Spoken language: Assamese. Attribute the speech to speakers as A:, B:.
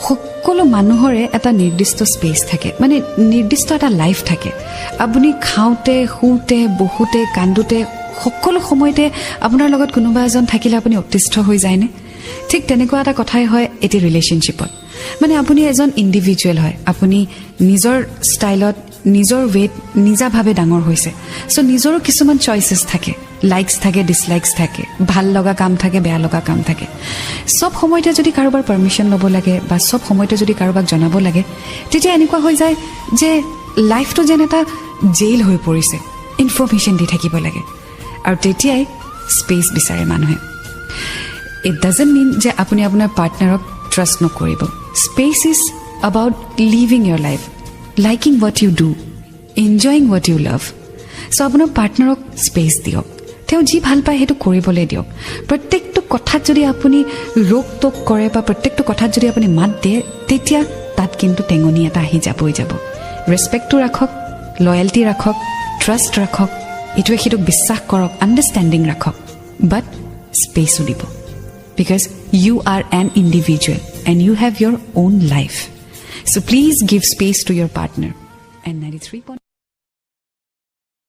A: সকলো মানুহৰে এটা নিৰ্দিষ্ট স্পেচ থাকে, মানে নিৰ্দিষ্ট এটা লাইফ থাকে। আপুনি খাওঁতে, শুওঁতে, বহোঁতে, কান্দোতে, সকলো সময়তে আপোনাৰ লগত কোনোবা এজন থাকিলে আপুনি অতিষ্ঠ হৈ যায়নে? ঠিক তেনেকুৱা এটা কথাই হয় এটি ৰিলেশ্যনশ্বিপত। মানে আপুনি এজন ইণ্ডিভিজুৱেল হয়, আপুনি নিজৰ ষ্টাইলত, নিজৰ ৱেত, নিজাভাৱে ডাঙৰ হৈছে। চ' নিজৰো কিছুমান চইচেছ থাকে, লাইকছ থাকে, ডিছলাইকছ থাকে, ভাল লগা কাম থাকে, বেয়া লগা কাম থাকে। চব সময়তে যদি কাৰোবাৰ পাৰ্মিশ্যন ল'ব লাগে বা চব সময়তে যদি কাৰোবাক জনাব লাগে, তেতিয়া এনেকুৱা হৈ যায় যে লাইফটো যেন এটা জেইল হৈ পৰিছে, ইনফৰ্মেশ্যন দি থাকিব লাগে। আৰু তেতিয়াই স্পেচ বিচাৰে মানুহে। It doesn't মিন যে আপুনি আপোনাৰ পাৰ্টনাৰক ট্ৰাষ্ট নকৰিব। Space is about living your life, liking what you do, enjoying what you love. So আপোনাৰ পাৰ্টনাৰক স্পেচ দিয়ক, তেওঁ যি ভাল পায় সেইটো কৰিবলৈ দিয়ক। প্ৰত্যেকটো কথাত যদি আপুনি ৰোক টোক কৰে বা প্ৰত্যেকটো কথাত যদি আপুনি মাত দিয়ে, তেতিয়া তাত কিন্তু টেঙনি এটা আহি যাবই যাব। ৰেচপেক্টটো ৰাখক, লয়েলটি ৰাখক, ট্ৰাষ্ট ৰাখক, ইটোৱে সিটোক বিশ্বাস কৰক, আণ্ডাৰষ্টেণ্ডিং ৰাখক, বাট স্পেচো দিব, because you are an individual and you have your own life. So please give space to your partner. And 93.